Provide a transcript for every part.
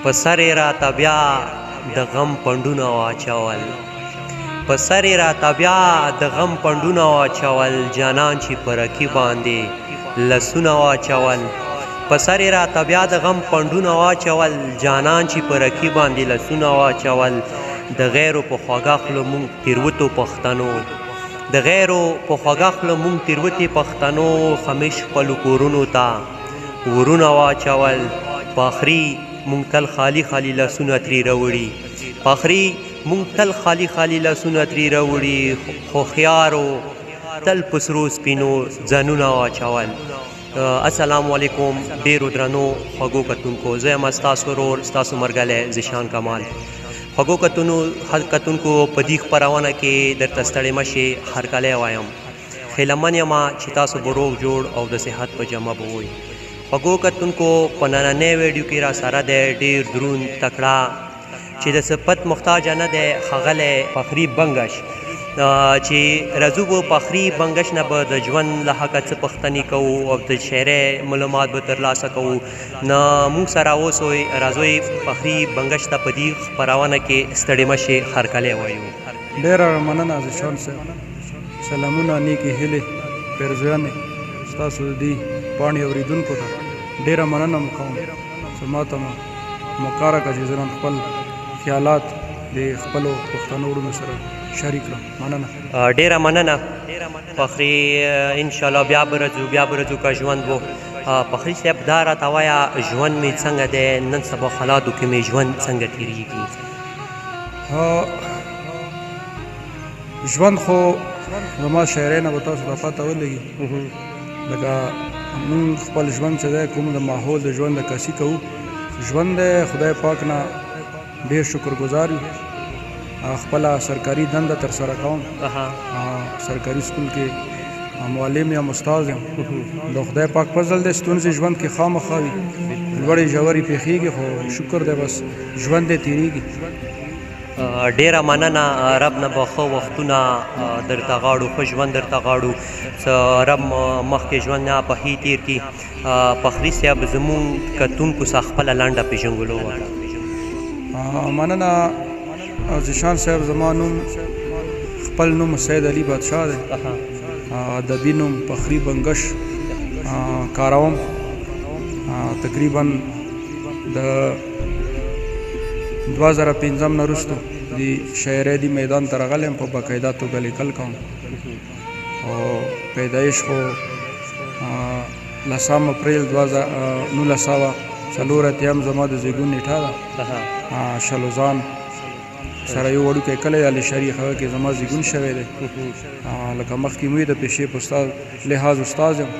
په سر یې راته بیا د غم پنډونه واچول، په سر یې راته بیا د غم پنډونه واچول، جانان چې په رکي باندې لسونه واچول. په سر یې راته بیا د غم پنډونه واچول، جانان چې په رکي باندې لسونه واچول. د غیرو په خوږه خوله مونږ تیروتو پښتنو، د غیرو په خوږه خوله مونږ تیروتې پښتنو، خمیش خپلو کورونو ته ورونه واچول. پاخري مونږ تل خالي خالي لاسونه ترې راوړي، پاخري مونږ تل خالي خالي لاسونه ترې راوړي، هوښیارو تل په سرو سپینو ځانونه واچول. السلام علیکم ډیرو درنو خوږو کتونکو، زه یم ستاسو ورور ستاسو مرګلی ذیشان کمال. خوږو کتونکو په دې خپرونه کې درته ستړې مه شي هرکلی وایم. هیله من یم چې تاسو به روغ جوړ او د صحت په جامه به وئ. خوږو کتونکو په نننۍ ویډیو کې را سره دی ډیر دروند تکړه چې د صفت محتاج نه دی ښاغلی فخري بنګش، چې راځو به فخري بنګش نه به د ژوند له حقه څه پوښتنې کوو او د شعري معلومات به ترلاسه کوو. نه موږ سره اوسئ، راځئ فخري بنګش ته په دې خپرونه کې ستړې مه شي هرکلی وایو. ډېره مننه ذیشان صاحب، سلامونه، نیکې هیلې، پیرزوینې ستاسو د دې پاڼې اورېدونکو ته ډېره مننه مو کوم چې ما ته مو موقع راکړه چې زه نن خپل خیالات د خپلو پښتنو وروڼو سره شریک کړم. مننه. ډېره مننه فخري، انشاءالله بیا به راځو، بیا به راځو که ژوند وو. فخري صاحب دا راته وایه ژوند مې څنګه دی، نن سبا حالاتو کې مې ژوند څنګه تېرېږي؟ ژوند خو زما شاعرۍ نه به تاسو ته پته ولګي، لکه موږ خپل ژوند چې دی کوم د ماحول د ژوند عکاسي کوو. ژوند دی خدای پاک نه ډېر شکرګزار یو. خپله سرکاري دنده ترسره کوم، سرکاري سکول کې معلم یم، استاد یم. د خدای پاک فضل دی، ستونزې ژوند کې خامخا وي، لوړې ژورې پېښېږي، خو شکر دی بس ژوند دی تېرېږي. ډېره مننه، رب نه به ښه وختونه درته غاړو، ښه ژوند درته غاړو، څه رب مخکې ژوند نه په ښې تېر کړي. فخري صاحب زمونږ کتونکو سره خپله لنډه پېژنګلو وکړه. مننه ذیشان صاحب، زما نوم خپل نوم سید علي بادشاه دی، ادبي نوم فخري بنګش کاروم. تقریبا د 2005 نه وروسته د شاعرۍ دې میدان ته راغلی یم، په باقاعده توګه لیکل کوم. او پیدایش خو 10 اپریل 1984 زما د زیږون نیټه ده. شلوزان سره یو وړوکی کلی دی علیشري، هغه کې زما زیږون شوی دی. لکه مخکې مې د پیشې په استاد لحاظ استاد یم،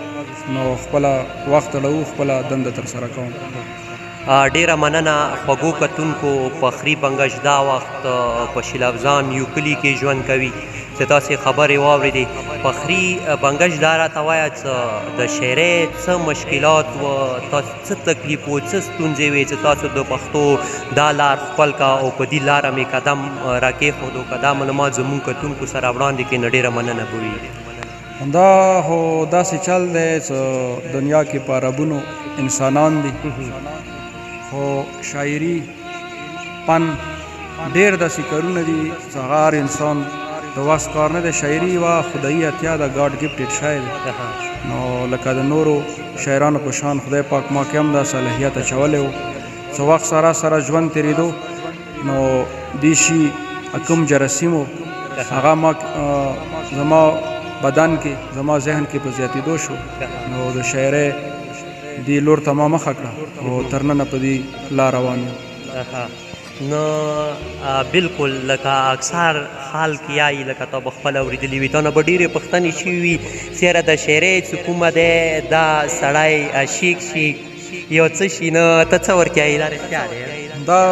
نو خپله وخت اړوو، خپله دنده ترسره کوم. ډېره مننه خوږو کتونکو. فخري بنګش دا وخت په شیلافزان یو کلي کې ژوند کوي چې تاسې خبرې واورېدې. فخري بنګش دا راته وایه چې د شاعرۍ څه مشکلات و، تاسو څه تکلیف و، څه ستونزې وې چې تاسو د پښتو دا لار خپل کا او په دې لاره مې قدم راکېښودو؟ که دا معلومات زموږ کتونکو سره وړاندې کړې نو ډېره مننه به وي. دا خو داسې چل دی چې دنیا کې په عربونو انسانان دي، خو شاعري پن ډېر داسې کارونه دي چې هغه هر انسان د وس کار نه دی. شاعري یوه خدایي عطیه ده، ګاډ ګفټډ شی دی. نو لکه د نورو شاعرانو په شان خدای پاک ما کې هم دا صلاحیت اچولی و. څه وخت سره سره ژوند تېرېدو نو دې شي کوم جراثیم و هغه ما زما بدن کې زما ذهن کې په زیاتېدو شو، نو د شاعرۍ دې لور ته ما مخه کړه او تر ننه په دې لار روان یم. نو بالکل لکه اکثر خلک یایي، لکه تا به خپله اورېدلي وي، تا نه به ډېرې پوښتنې شوي وي چېرې د شاعرۍ چې کومه دی دا سړی عاشق شي یو څه شي، نو ته څه ورکې یایي؟ دا رښتیا دی؟ دا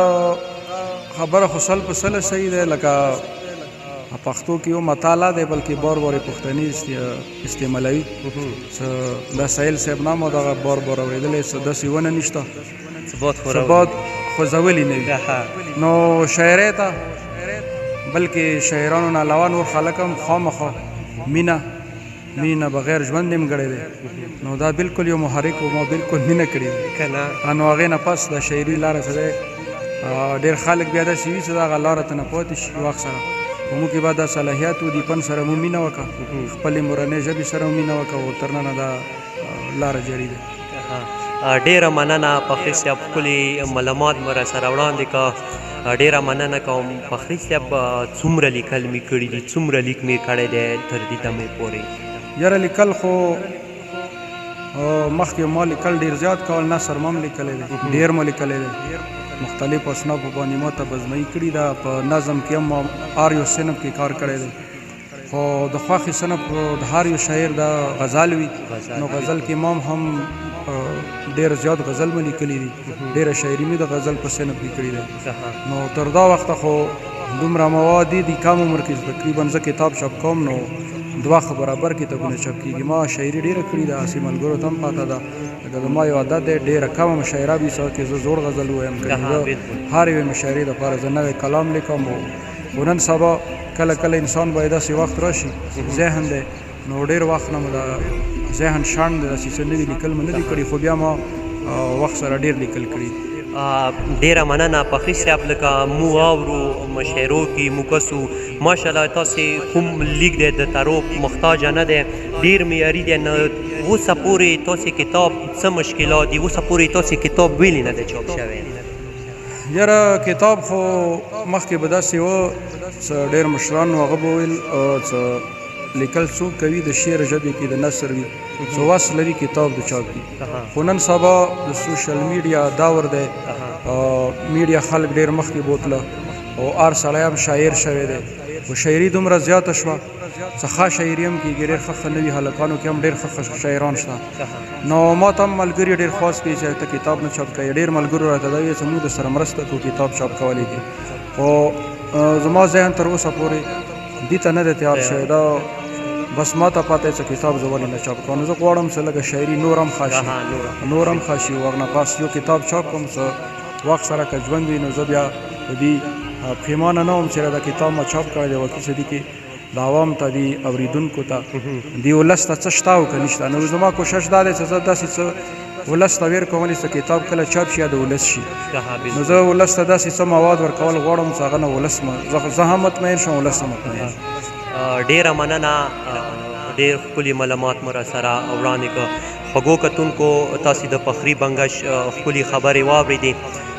خبره خو سل په سله صحیح دی. لکه پښتو کې یو متال دی، بلکې بار بار یې پښتني استعمالوي، څه دا سهیل صاحب نام دغه بار بار اورېدلی، څه داسې ونه نشته څه باد خوځولي نه وي. نو شاعرۍ ته بلکې شاعرانو نه علاوه نور خلک هم خامخا مینه مینه بغیر ژوند نیمګړی دی. نو دا بالکل یو محرک و، ما بالکل مینه کړې ده کنه. نو هغې نه پس د شاعري لاره څه دی، ډېر خلک بیا داسې وي چې دغه لاره ته نه پاتې شي وخت سره. خو موږ کې به دا صلاحیت و، د فن سره مو مینه وکړه، خپلې مورنۍ ژبې سره مو مینه وکړه او تر ننه دا لاره جاري ده. ډېره مننه فخري صاحب، ښکلي معلومات مو راسره وړاندې کړه، ډېره مننه کوم. فخري صاحب، څومره لیکل مې کړي دي، څومره لیک مې کړی دی تر دې دمې پورې؟ یاره لیکل خو مخکې ما لیکل ډېر زیات کول، نثر ما هم لیکلی دی، ډېر مو لیکلی دی، مختلف اصنافو باندې ما ته بزمایي کړې ده. په نظم کې هم ما هر یو صنف کې کار کړی دی، خو د خوښې صنف د هر یو شاعر د غزل وي، نو غزل کې ما هم ډېر زیات غزل مې لیکلي دي، ډېره شاعري مې د غزل په صنف کې کړې ده. نو تر دا وخته خو دومره مواد دي، کم عمر کې تقریبا زه کتاب چاپ کوم نو دوه خو برابر کتابونه چاپ کېږي. ما شاعري ډېره کړې ده، هسې ملګرو ته هم پته ده، لکه زما یو عادت دی، ډېره کمه مشاعره وي څه کې زه زوړ غزل ووایم، که زه هر یوې مشاعرې دپاره زه نوی کلام لیکم. او نن سبا کله کله انسان باید داسې وخت راشي، ذهن دی نو ډېر وخت نه مو دا ذهن شنډ دی، داسې څه نه دي لیکل مې نه دي کړي، خو بیا ما وخت سره ډېر لیکل کړي. ډېره مننه فخري صاحب. لکه مو واورو مشاعرو کې مو کسو، ماشاءالله تاسې کوم لیک دی د تعارف محتاج نه دی، ډېر معیاري دی. نه اوسه پورې تاسې کتاب څه مشکلات دي، اوسه پورې تاسې کتاب ویلې نه دی چاپ شوی؟ یاره کتاب خو مخکې به داسې و څه ډېر مشران هغه به ویل څه لیکل څوک کوي د شعر ژبې کې د نثر وي، څه وس لري کتاب د چاپ کړي. خو نن سبا د سوشل میډیا دور دی، میډیا خلک ډېر مخکې بوتله او هر سړی هم شاعر شوی دی، خو شاعري دومره زیاته شوه څه ښه شاعري هم کېږي، ډېر ښه ښه نوي هلکانو کې هم ډېر ښه ښه شاعران شته. نو ما ته هم ملګري ډېر خواست کوي چې ته کتاب نه چاپ کوې، ډېر ملګرو راته دا ویل چې موږ در سره مرسته کوو کتاب چاپ کولی کې، خو زما ذهن تر اوسه پورې دې ته نه دی تیار شوی، دا بس ما ته پته چې کتاب زه ولې نه چاپ کوم. زه غواړم چې لږه شاعري نور هم ښه شي، نور هم ښه شي، هغه نه پس یو کتاب چاپ کوم، څه وخت سره که ژوند وي نو زه بیا په دې پښېمانه نه وم چې دا کتاب ما چاپ کړی دی، وکیل چې دې کې د عوام ته دي اوریدونکو ته دی ولس ته څه شته او که نشته. نو زما کوشش دا دی چې زه داسې څه ولس ته ویر کوم چې کتاب کله چاپ شي یا د ولس شي، نو زه ولس ته داسې څه مواد ورکول غواړم چې هغه نه ولس زه هم مطمئن شم، ولس هم مطمئن شي. ډېره مننه، ډېر ښکلي معلومات مو راسره وړاندې کړه. خوږو کتونکو تاسې د فخري بنګش ښکلي خبرې واورېدې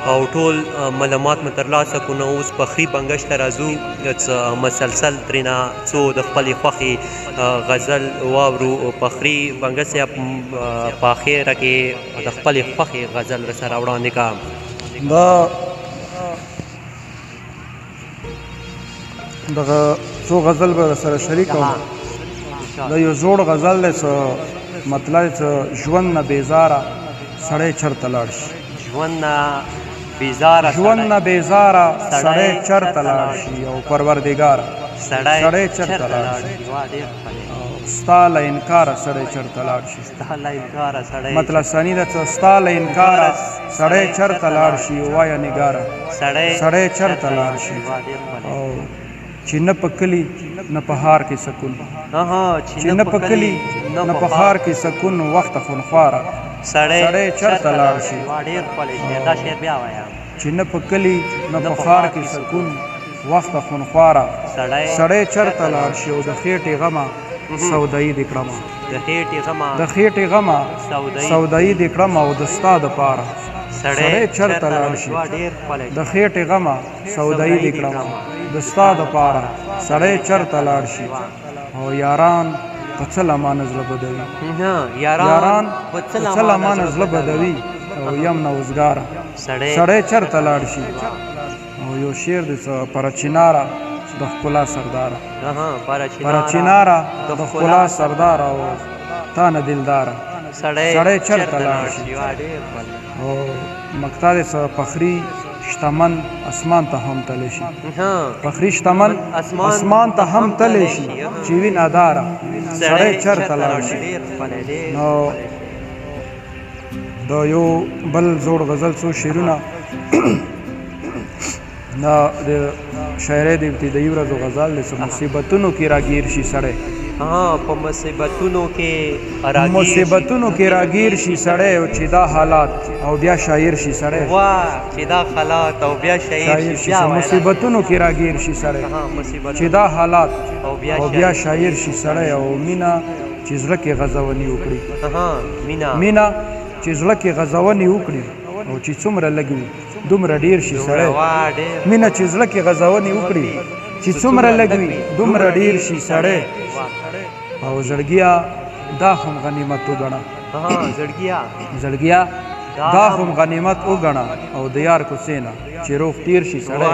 او ټول معلومات مو ترلاسه کړو. نو اوس فخري بنګش ته راځو څه مسلسل ترېنه څو د خپلې خوښې غزل واورو. فخري بنګش صاحب په اخره کې د خپلې خوښې غزل راسره وړاندې کړه. دا دغه څو غزل به سره شریک کوم. دا یو زوړ غزل دی، څه مطلب څه ژوند نه بیزاره سړی چرته لاړ شي، ژوند نه بیزاره، ژوند نه بیزاره سړی چرته لاړ شي، او پروردګاره سړی چرته لاړ شي، ستا له انکاره سړی چرته لاړ شي، مطلب ثاني ده څه ستا له انکاره سړی چرته لاړ شي، وایه نګاره سړی چرته لاړ شي، او چې نه په کلي نه په ښار کې سکون، چې نه په کلي نه په ښار کې سکون، وخت خونخواره سړی چرته لاړ شي، چې نه په کلي نه په ښار کې سکون، وخت خونخواره سړی چرته لاړ شي، او د خېټې غمه سودایي دې کړمه، د خېټې غمه سودایي دې کړمه، او د ستا دپاره سړی چرته لاړ شي، د خېټې غمه سودایي دې کړمه، د ستا دپاره سړی چرته لاړ شي، او یاران په څه له ما نه زړه بدوي، یاران په څه له ما نه زړه بدوي، او یم نه وزګاره سړی چرته لاړ شي. او یو شعر دی څه پرچیناره د ښکلا سرداره، پرچیناره د ښکلا سرداره، او تا نه دلداره سړی چرته لاړ شي. او مقطع دی څه فخري شتمن اسمان ته هم تللی شي، فخري شتمن اسمان ته هم تللی شي، چې وي ناداره سړی چرته لاړ شي. نو د یو بل زوړ غزل څو شعرونه دا د شاعرۍ د ابتدایي ورځو غزل دی، څه مصیبتونو کې راګیر شي سړی. ها، په مصیبتونو کې راګیر شي، مصیبتونو کې راګیر شي سړی، او چې دا حالات او بیا شاعر شي سړی. واه، چې دا حالات او بیا شاعر شي، بیا مصیبتونو کې راګیر شي سړی، چې دا حالات او بیا شاعر شي سړی. او مینا چې زړه کې غزونی وکړي، مینا چې زړه کې غزونی وکړي، او چې څومره لږ وي دومره ډیر شي سړی. مینه چې زړه کې غزونې وکړي، چې څومره لږ وي دومره ډیر شي سړی. او زړګیا دا هم غنیمت وګڼه، زړګیا دا هم غنیمت وګڼه، او د یار کوڅې نه چې روغ تیر شي سړی.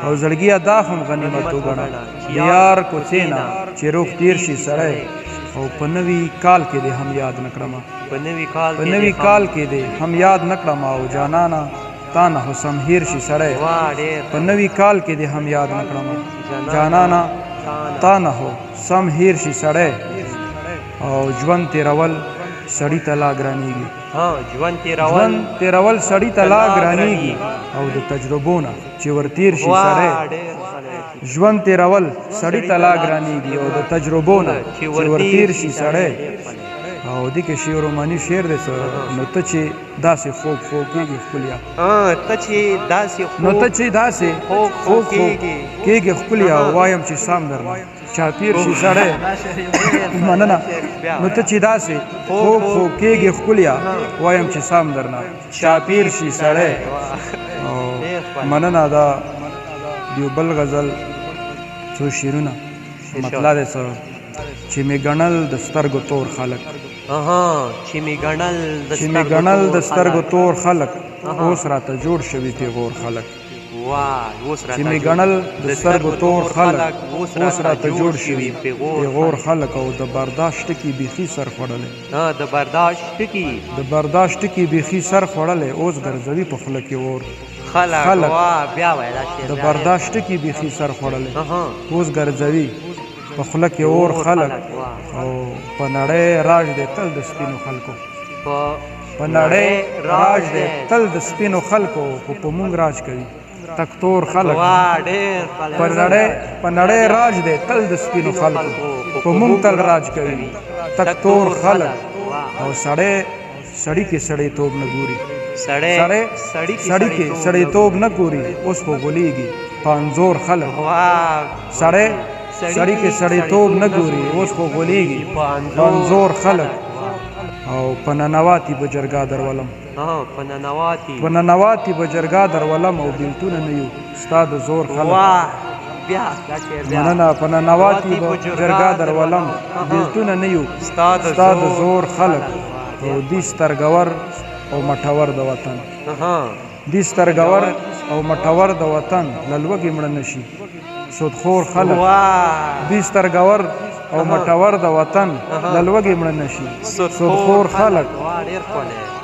او زړګیا دا هم غنیمت وګڼه، د یار کوڅې نه چې روغ تیر شي سړی. او په نوي کال کې دې هم یاد نکړم، په نوي کال، په نوي کال کې دې هم یاد نکړم، او جانانا تا نه حسم هیر شي سړی. په نوي کال کې دې هم یاد نکړم، جانانا تا نه هو سم هیر شي سړی. او ژوند تیرول سړی ته لا ګرانیږي، ژوند تیرول، تیرول سړی ته لا ګرانیږي، او د تجربو نه چې ورتیر شي سړی. ژوند تیرول سړی ته لا ګرانیږي، او د تجربو نه چې ورتیر شي سړی. او دې کې شعر روماني شعر دی، نو ته چې داسې خوږ خوږ کېږي ښکلیا، ته چې داسې، نو ته چې داسې خوږ خوږ کېږي ښکلیا، وایم چې سام درنه چاپیر شي سړی. مننه. نو ته چې داسې خوږ خوږ کېږي ښکلیا، وایم چې سام درنه چاپیر شي سړی. او مننه. دا دیو بل غزل څو شعرونه مطلع دی، څه چې مې ګڼل د سترګو تور خلک، چې مې ګڼل، چې مې ګڼل د سترګو تور خلک، اوس راته جوړ شوي پیغور خلک. چې مې ګڼل د سترګو تور خلک، اوس راته جوړ شوي پیغور خلک. او د برداشت ټکي بیخي سر خوړلی، د برداشت ټکي، د برداشت ټکي بیخي سر خوړلی، اوس ګرځوي په خوله کې اور خلک. د برداشت ټکي بیخي سر خوړلی، اوس ګرځوي په خوله کې اور خلک. او په نړۍ راج دی تل د سپینو خلکو، په نړۍ راج دی تل د سپینو خلکو، خو په مونږ راج کوي تکتور خلک. په نړۍ، په نړۍ راج دی تل د سپینو خلکو، په مونږ تل راج کوي تکتور خلک. او سړی سړی کې سړی توب نه ګوري، سړی سړی کې سړی توب نه ګوري، اوس خو غولېږي پانزور خلک. سړی سړی کې سړی توب نه ګوري، اوس خو غولېږي پانزور خلک. او په ننواتي به جرګه درولم، په ننواتي، په ننواتي به جرګه درولم، او بیلتونه نه یو ستا د زور خلک. مننه. په ننواتي به جرګه درولم، بیلتونه نه یو ستا د زور خلک. او دی سترګور او مټور د وطن، دی سترګور او مټور د وطن، له لوږې مړه نه شي سودخور خلک. دی سترګور او مټور د وطن، له لوږې مړه نه شي سودخور خلک.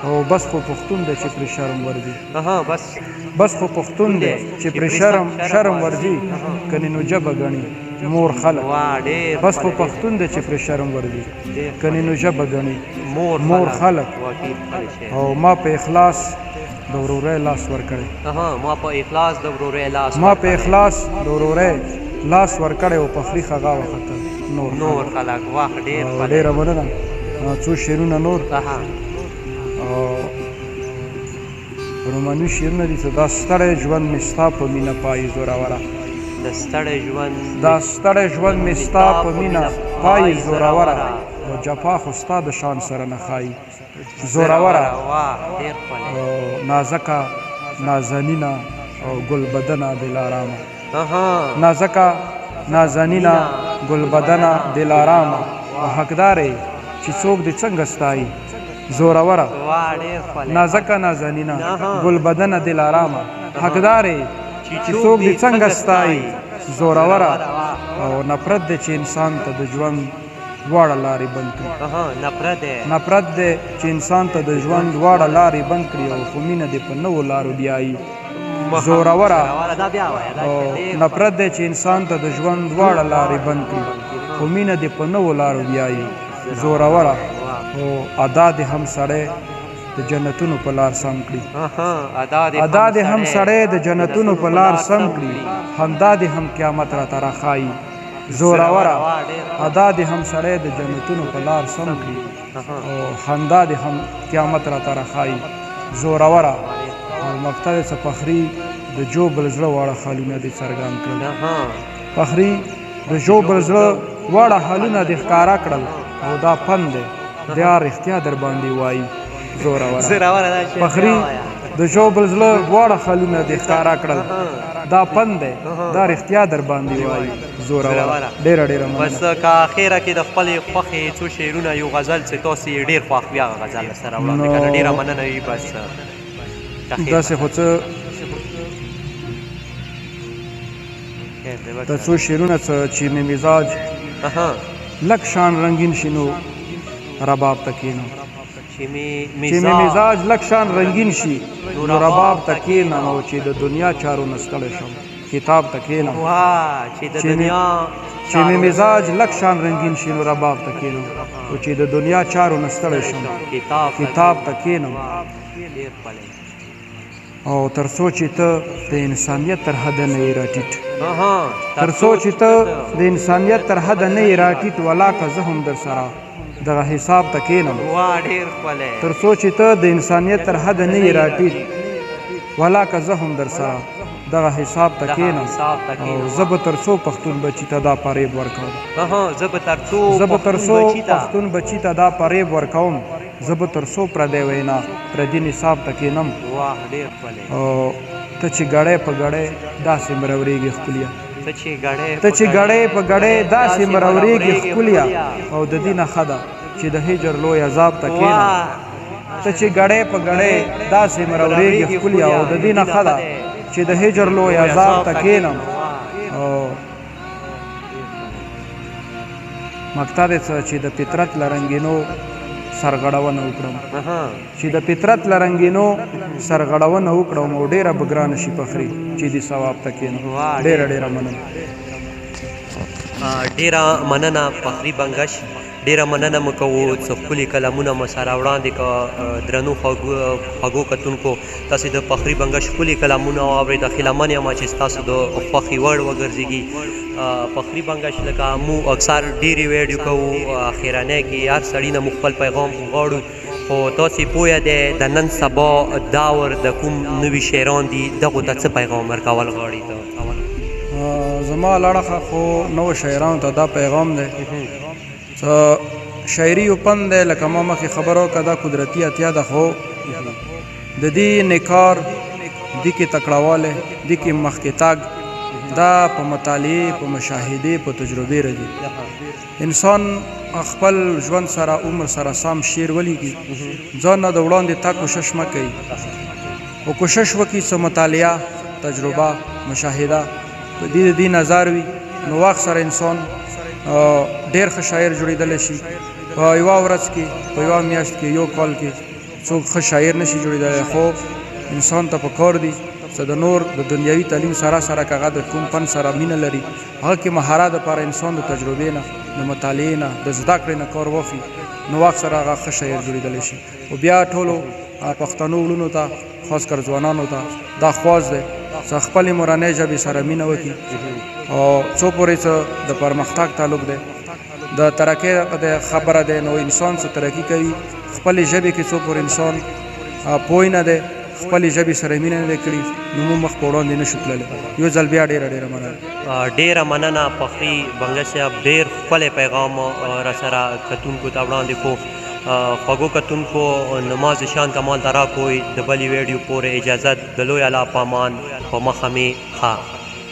او بس خو پښتون دی چې پرې شرم ورځي، بس خو پښتون دی چې پرې شرم شرم ورځي، کنې نو ژبه ګڼي مور خلک. بس خو پښتون دی چې پرې شرم ورځي، کنې نو ژبه ګڼي مور خلک. او ما په اخلاص د ورورۍ لاس ورکړی، ما په اخلاص د ورورۍ لاس، ما په اخلاص د ورورۍ لاس ورکړی، او په خري خغا وختل نور نور خلک. واه، ډیر ډیره مننه. څو شعرونه نور او روماني شعرونه دي. دا ستړی ژوند مې ستا په مینه پای زوروره، د ستړی ژوند، دا ستړی ژوند مې ستا په مینه پای زوروره، او جفا خو ستا د شان سره نه ښایي زوروره. نازکه نازنینه او ګل بدنه دلارامه، نازکه نازنینه ګل بدنه دلارامه، او حقدار چې څوک دې څنګه ستایي زوروره. نازکه نازنینه ګل بدنه دلارامه، حقدار چې څوک دې څنګه ستایي زوروره. او نفرت دی چې انسان ته د ژوند دواړه لارې بند کړي، نفرت دی چې انسان ته د ژوند دواړه لارې بند کړي، او خو مینه دې په نوو لارو بیایي زوروره. او نفرت دی چې انسان ته د ژوند دواړه لارې بند کړي، خو مینه دې په نوو لارو بیایي زوروره. او ادا دې هم سړی د جنتونو په لار سم کړي. ادا دې هم سړی د جنتونو په لار سم کړي، خندا دې هم قیامت راته راښایي. زوروره ادا دې هم سړی د جنتونو په لار سم کړي او خندا دې هم قیامت راته راښایي. زوروره او مقطع څه فخري د جوبل زړه واړه خالونه دې څرګند کړل. فخري د ژوبل زړه واړه حالونه دې ښکاره کړل او دا پند دی بیا رښتیا در باندې وایي. زوروره فخري د ژوبل زړه واړه خالونه دې ښکاره کړل، دا پند دی دا رښتیا در باندې وایي. زوروره ډېره ډېره مننه. بس که اخیره کې د خپلې خوښې څو شعرونه یو غزل چې تاسو یې ډېر خوښ وي هغه غزل سره وړاندې کړه، ډېره مننه وي. بس داسې خو څه د څو شعرونه څه چې مې مزاج لک شان رنګین شي نو رباب ته کښېنم، چې مې مزاج لک شان رنګین شي نو رباب ته کښېنم، او چې د دنیا چارو نه ستړی شم کتاب ته کښېنم. چې مې مزاج لک شان رنګین شي نو رباب ته کښېنم، او چې د دنیا چارو نه ستړی شم کتاب ته کښېنم. او تر څو چې ته د انسانیت تر حده نه یې راټیټ، تر څو چې ته د انسانیت تر حده نه یې راټیټ، ولاکه زه هم در سره دغه حساب ته کښېنم. تر څو چې ته د انسانیت تر حده نه یې راټیټ، ولاکه زه هم در سره دغه حساب ته کښېنم. او زه به تر څو پښتون بچي ته دا فریب ورکوم، زه به تر څو پښتون بچي ته دا فریب ورکوم، زه به تر څو پردی وینا پردي نصاب ته کښېنم. او ته چې ګړی په ګړی داسې مرورېږې ښکلیه، ته چې ګړی په ګړی داسې مرورېږې ښکلیه، او د دینه ښه ده چې د هجر لوی عذاب ته کښېنم. ته چې ګړی په ګړی داسې مرورېږې ښکلیه، او د دینه ښه ده چې د هجر لوی عذاب ته کښېنم. او مقطع دی څه چې د فطرت له رنګینو سرغړونه وکړم، چې د فطرت له رنګینو سرغړونه وکړم، او ډېره به ګرانه شي فخري چې دې ثواب ته کښېنم. ډېره ډېره مننه. ډېره مننه فخري بنګش، ډېره مننه مو کوو څه ښکلي کلامونه مو سره وړاندې که. درنو خوږو کتونکو، تاسې د فخري بنګش ښکلي کلامونه واورېده، هیله من یم چې ستاسو د خوښې وړ وګرځېږي. فخري بنګش لکه مو اکثر ډېرې ویډیو کوو، اخرنۍ کې هر سړي نه مو خپل پیغام غواړو، خو تاسې پوهه دی د نن سبا دور د کوم نوي شاعران دي دغو ته څه پیغام ورکول غواړي ته؟ زما له اړخه خو نوو شاعرانو ته دا پیغام دی چې شاعري یو پند دی، لکه ما مخکې خبره وکړه دا قدرتي اتیا ده، خو د دې نکار دې کې تکړهوالی دې کې مخکې تګ دا په مطالعې په مشاهدې په تجربې راځي. انسان خپل ژوند سره عمر سره سم شعر ولیکي، ځان نه د وړاندې تګ کوشش مه کوي او کوشش وکړي څه مطالعه تجربه مشاهده په دې د دې نظر وي، نو وخت سره انسان ډېر ښه شاعر جوړېدلی شي. په یوه ورځ کې په یوه میاشت کې یو کال کې څوک ښه شاعر نشي جوړېدلی، خو انسان ته په کار دي چې د نور د دنیوي تعلیم سره سره که هغه د کوم فن سره مینه لري هغه کې مهارت دپاره انسان د تجربې نه د مطالعې نه د زده کړې نه کار واخلي، نو وخت سره هغه ښه شاعر جوړېدلی شي. او بیا ټولو پښتنو وړونو ته خاص کر ځوانانو ته دا خواست دی چې خپلې مورنۍ ژبې سره مینه وکړي، او څو پورې چې د پرمختګ تعلق دی د ترقۍ د خبره دی، نو انسان څه ترقي کوي خپلې ژبې کې څو پورې انسان پوه نه دی خپلې ژبې سره مینه نه دی کړي، نو موږ مخ په وړاندې نه شو تللی. یو ځل بیا ډېره ډېره مننه. ډېره مننه فخري بنګش صاحب، ډېر ښکلی پیغام راسره کتونکو ته وړاندې کړو. خوږو کتونکو نماز شان کمال ته راکوئ، د بلې ویډیو پورې اجازت، د لوی الله په امان، په مخه مې ښه.